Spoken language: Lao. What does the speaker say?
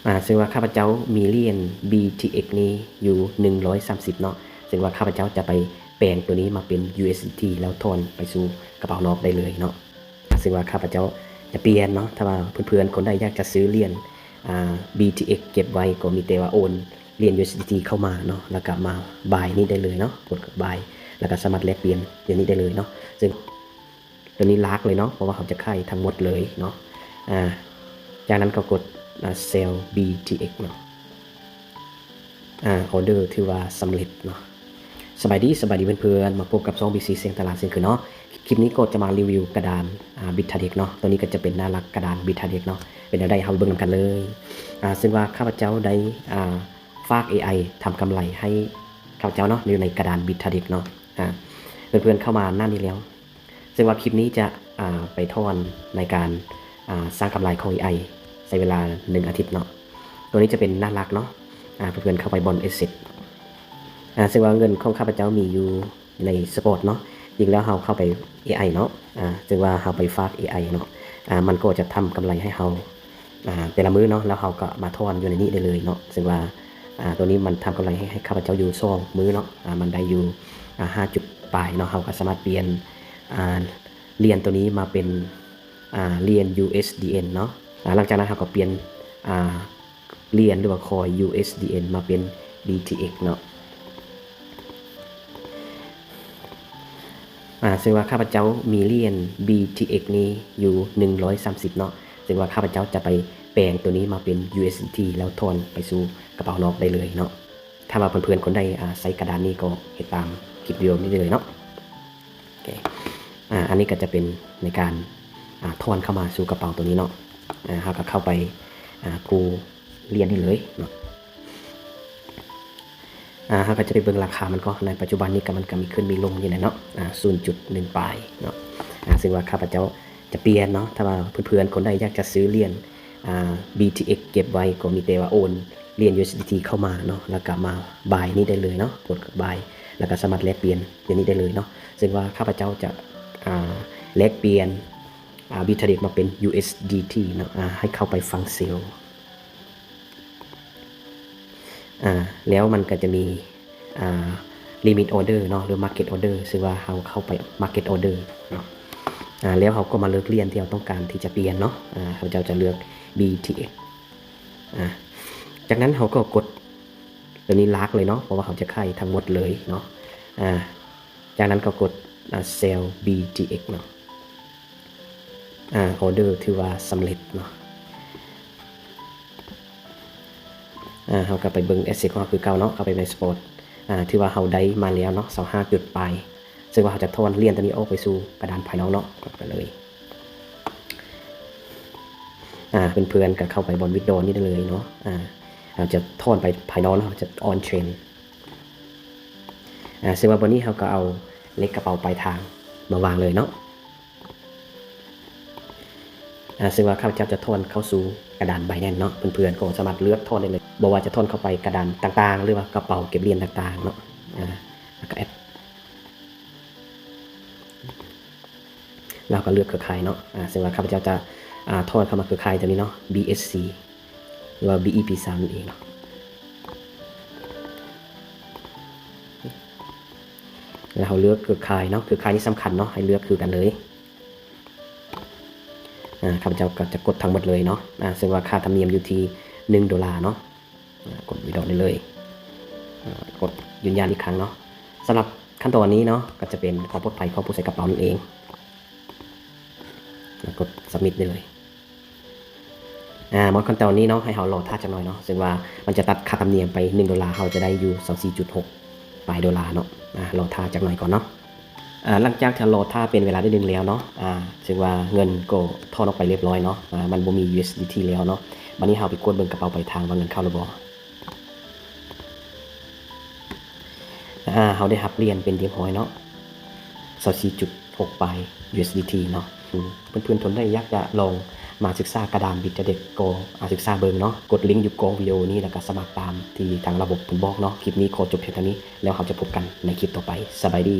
ອ່າ ເຊິ່ງວ່າຂ້າພະເຈົ້າມີຫຼຽນ ບີທີເອັກ ນີ້ຢູ່ໜຶ່ງຮ້ອຍສາມສິບເນາະ, ເຊິ່ງວ່າຂ້າພະເຈົ້າຈະໄປແປງໂຕນີ້ມາເປັນ ຢູເອັສດີທີ ແລ້ວຖອນໄປສູ່ກະເປົານອກໄດ້ເລີຍເນາະ. ອ່າ ເຊິ່ງວ່າຂ້າພະເຈົ້າຈະປ່ຽນເນາະ, ຖ້າວ່າເພື່ອນໆຄົນໃດຢາກຈະຊື້ຫຼຽນ ອ່າ ບີທີເອັກ ເກັບໄວ້ ກໍມີແຕ່ວ່າໂອນຫຼຽນ ຢູເອັສດີທີ ເຂົ້າມາເນາະ, ແລ້ວກໍມາບາຍນີ້ໄດ້ເລີຍເນາະ, ກົດບາຍ ແລ້ວກໍສາມາດແລກປ່ຽນຢ່າງນີ້ໄດ້ເລີຍເນາະ. ເຊິ່ງ ຕົວນີ້ລາກເລີຍເນາະ, ເພາະວ່າເຮົາຈະຂາຍທັງໝົດເລີຍເນາະ. ອ່າ ຈາກນັ້ນກໍກົດ ອ່າ ເຊວ ບີທີເອັກ ເນາະ. ອ່າ ອໍເດີຖືວ່າສຳເລັດເນາະ. ສະບາຍດີ, ສະບາຍດີເພື່ອນໆ, ມາພົບກັບຊ່ອງ ບີ ຊີ ແສງຕະຫຼາດເຊັ່ນເຄີຍເນາະ. ຄລິບນີ້ກໍຈະມາຣີວິວກະດານ ອ່າ ບິດທາເດັກເນາະ. ຕົວນີ້ກໍຈະເປັນໜ້າຫຼັກກະດານບິດທາເດັກເນາະ. ເປັນແນວໃດ ເຮົາເບິ່ງນຳກັນເລີຍ. ອ່າ ເຊິ່ງວ່າຂ້າພະເຈົ້າໄດ້ ອ່າ ຝາກເອໄອທຳກຳໄລໃຫ້ຂ້າພະເຈົ້າເນາະ, ຢູ່ໃນກະດານບິດທາເດັກເນາະ. ອ່າ ເພື່ອນໆເຂົ້າມາໜ້ານີ້ແລ້ວ ເຊິ່ງວ່າຄລິບນີ້ຈະ ອ່າ ໄປຖອນໃນການ ອ່າ ສ້າງກຳໄລຂອງເອໄອ ໃຊ້ເວລາໜຶ່ງອາທິດເນາະ. ຕົວນີ້ຈະເປັນໜ້າຫຼັກເນາະ. ອ່າ ເພື່ອນໆເຂົ້າໄປບ່ອນ Asset. ອ່າ ເຊິ່ງວ່າເງິນຂອງຂ້າພະເຈົ້າມີຢູ່ໃນ Spot ເນາະ. ຈິງແລ້ວເຮົາເຂົ້າໄປ ເອໄອ ເນາະ. ອ່າ ເຊິ່ງວ່າເຮົາໄປຝາກເອໄອເນາະ, ອ່າ ມັນກໍຈະທຳກຳໄລໃຫ້ເຮົາ ອ່າ ແຕ່ລະມື້ເນາະ, ແລ້ວເຮົາກໍມາຖອນຢູ່ໃນນີ້ໄດ້ເລີຍເນາະ. ເຊິ່ງວ່າ ອ່າ ຕົວນີ້ມັນທຳກຳໄລໃຫ້ ໃຫ້ຂ້າພະເຈົ້າຢູ່ສອງມື້ເນາະ. ອ່າ ມັນໄດ້ຢູ່ ອ່າ ຫ້າຈຸດປາຍເນາະ. ເຮົາກໍສາມາດປ່ຽນ ອ່າ ຫຼຽນຕົວນີ້ມາເປັນ ອ່າ ຫຼຽນ ຢູເອັສດີເອັນ ເນາະ. ອ່າ ຫຼັງຈາກນັ້ນເຮົາກໍປ່ຽນ ອ່າ ຫຼຽນ ຫຼືວ່າຄອຍ ຢູເອັສດີເອັນ ມາເປັນ ບີທີເອັກ ເນາະ. ອ່າ ເຊິ່ງວ່າຂ້າພະເຈົ້າມີຫຼຽນ ບີທີເອັກ ນີ້ຢູ່ໜຶ່ງຮ້ອຍສາມສິບເນາະ, ເຊິ່ງວ່າຂ້າພະເຈົ້າຈະໄປແປງໂຕນີ້ມາເປັນ ຢູເອັສດີທີ ແລ້ວຖອນໄປສູ່ກະເປົານອກໄດ້ເລີຍເນາະ. ຖ້າວ່າເພື່ອນໆຄົນໃດ ອ່າ ໃຊ້ກະດານນີ້ກໍເຮັດຕາມຄລິບວິດີໂອນີ້ໄດ້ເລີຍເນາະ. ໂອເຄ ອ່າ ອັນນີ້ກໍຈະເປັນໃນການ ອ່າ ຖອນເຂົ້າມາສູ່ກະເປົາໂຕນີ້ເນາະ. ອ່າ ເຮົາກໍເຂົ້າໄປ ອ່າ ກູ້ ຫຼຽນນີ້ເລີຍເນາະ. ອ່າ ເຮົາກໍຈະໄປເບິ່ງລາຄາມັນກ່ອນ. ໃນປັດຈຸບັນນີ້ກໍ ມັນກໍມີຂຶ້ນມີລົງຢູ່ແຫຼະເນາະ, ອ່າ ສູນຈຸດໜຶ່ງປາຍເນາະ. ອ່າ ເຊິ່ງວ່າຂ້າພະເຈົ້າຈະປ່ຽນເນາະ, ຖ້າວ່າເພື່ອນໆຄົນໃດຢາກຈະຊື້ຫຼຽນ ອ່າ ບີທີເອັກ ເກັບໄວ້ ກໍມີແຕ່ວ່າໂອນຫຼຽນ ຢູເອັສດີທີ ເຂົ້າມາເນາະ, ແລ້ວກໍມາບາຍນີ້ໄດ້ເລີຍເນາະ, ກົດບາຍ ແລ້ວກໍສາມາດແລກປ່ຽນຢ່າງນີ້ໄດ້ເລີຍເນາະ. ເຊິ່ງວ່າຂ້າພະເຈົ້າຈະ ອ່າ ແລກປ່ຽນ ອ່າ ບີທີເອັກ ມາເປັນ ຢູເອັສດີທີ ເນາະ, ອ່າ ໃຫ້ເຂົ້າໄປຝັ່ງເຊວ. ອ່າ ແລ້ວມັນກໍຈະມີ ອ່າ Limit Order ເນາະ ຫຼື Market Order, ເຊິ່ງວ່າເຮົາເຂົ້າໄປ Market Order ເນາະ. ອ່າ ແລ້ວເຮົາກໍມາເລືອກຫຼຽນທີ່ເຮົາຕ້ອງການທີ່ຈະປ່ຽນເນາະ. ອ່າ ຂ້າພະເຈົ້າຈະເລືອກ ບີທີເອັກ ອ່າ ຈາກນັ້ນເຮົາກໍກົດຕົວນີ້ລາກເລີຍເນາະ, ເພາະວ່າເຮົາຈະຂາຍທັງໝົດເລີຍເນາະ. ອ່າ ຈາກນັ້ນກໍກົດ ອ່າ ເຊວ ບີທີເອັກ ເນາະ. ອ່າ ອໍເດີຖືວ່າສຳເລັດເນາະ. ອ່າ ເຮົາກໍໄປເບິ່ງ Asset ຂອງເຮົາຄືເກົ່າເນາະ, ເຂົ້າໄປໃນ Spot. ອ່າ ຖືວ່າເຮົາໄດ້ມາແລ້ວເນາະ ຊາວຫ້າຈຸດປາຍ, ເຊິ່ງວ່າເຮົາຈະຖອນຫຼຽນຕົວນີ້ອອກໄປສູ່ກະດານພາຍນອກເນາະ, ໄປເລີຍ. ອ່າ ເພື່ອນໆກໍເຂົ້າໄປບ່ອນ Withdraw ນີ້ໄດ້ເລີຍເນາະ. ອ່າ ເຮົາຈະຖອນໄປພາຍນອກເນາະ, ເຮົາຈະ On Chain. ອ່າ ເຊິ່ງວ່າບ່ອນນີ້ເຮົາກໍເອົາເລກກະເປົາປາຍທາງມາວາງເລີຍເນາະ. ອ່າ ເຊິ່ງວ່າຂ້າພະເຈົ້າຈະຖອນເຂົ້າສູ່ກະດານ Binance ເນາະ, ເພື່ອນໆກໍສາມາດເລືອກຖອນໄດ້ເລີຍ, ບໍ່ວ່າຈະຖອນເຂົ້າໄປກະດານຕ່າງໆ ຫຼືວ່າກະເປົາເກັບຫຼຽນຕ່າງໆເນາະ. ອ່າ ແລ້ວກໍ Add ແລ້ວກໍເລືອກເຄືອຂ່າຍເນາະ. ອ່າ ເຊິ່ງວ່າຂ້າພະເຈົ້າຈະ ອ່າ ຖອນເຂົ້າມາເຄືອຂ່າຍຕົວນີ້ເນາະ, ບີເອັສຊີ ຫຼືວ່າ ບີອີພີສາມ ນັ້ນເອງເນາະ. ແລ້ວເຮົາເລືອກເຄືອຂ່າຍເນາະ, ເຄືອຂ່າຍນີ້ສຳຄັນເນາະ, ໃຫ້ເລືອກຄືກັນເລີຍ. ອ່າ ຂ້າພະເຈົ້າກໍຈະກົດທັງໝົດເລີຍເນາະ. ອ່າ ເຊິ່ງວ່າຄ່າທຳນຽມຢູ່ທີ່ໜຶ່ງໂດລາເນາະ. ອ່າ ກົດ Withdraw ໄດ້ເລີຍ. ອ່າ ກົດຢືນຢັນອີກຄັ້ງເນາະ. ສຳລັບຂັ້ນຕອນນີ້ເນາະ ກໍຈະເປັນຄວາມປອດໄພຂອງຜູ້ໃຊ້ກະເປົານັ້ນເອງ. ແລ້ວກົດ Submit ໄດ້ເລີຍ. ອ່າ ໝົດຂັ້ນຕອນນີ້ເນາະ, ໃຫ້ເຮົາລໍຖ້າຈັກໜ່ອຍເນາະ, ເຊິ່ງວ່າມັນຈະຕັດຄ່າທຳນຽມໄປໜຶ່ງໂດລາ, ເຮົາຈະໄດ້ຢູ່ຊາວສີ່ຈຸດຫົກປາຍໂດລາເນາະ. ອ່າ ລໍຖ້າຈັກໜ່ອຍກ່ອນເນາະ. ອ່າ ຫຼັງຈາກທີ່ລໍຖ້າເປັນເວລາໄດ້ໜຶ່ງແລ້ວເນາະ, ອ່າ ເຊິ່ງວ່າເງິນກໍຖອນອອກໄປຮຽບຮ້ອຍເນາະ, ອ່າ ມັນບໍ່ມີ ຢູເອັສດີທີ ແລ້ວເນາະ. ບັດນີ້ເຮົາໄປກວດເບິ່ງກະເປົາປາຍທາງວ່າເງິນເຂົ້າຫຼືບໍ່. ອ່າ ເຮົາໄດ້ຮັບຫຼຽນເປັນທີ່ຮຽບຮ້ອຍເນາະ, ຊາວສີ່ຈຸດຫົກປາຍ ຢູເອັສດີທີ ເນາະ. ອືມ ເພື່ອນໆຄົນໃດຢາກຈະລອງມາສຶກສາກະດານ Bittrex ກໍ ອ່າ ສຶກສາເບິ່ງເນາະ, ກົດລິ້ງຢູ່ກ້ອງວິດີໂອນີ້ ແລ້ວກໍສະໝັກຕາມທີ່ທາງລະບົບເພິ່ນບອກເນາະ. ຄລິບນີ້ຂໍຈົບພຽງເທົ່ານີ້, ແລ້ວເຮົາຈະພົບກັນໃນຄລິບຕໍ່ໄປ. ສະບາຍດີ.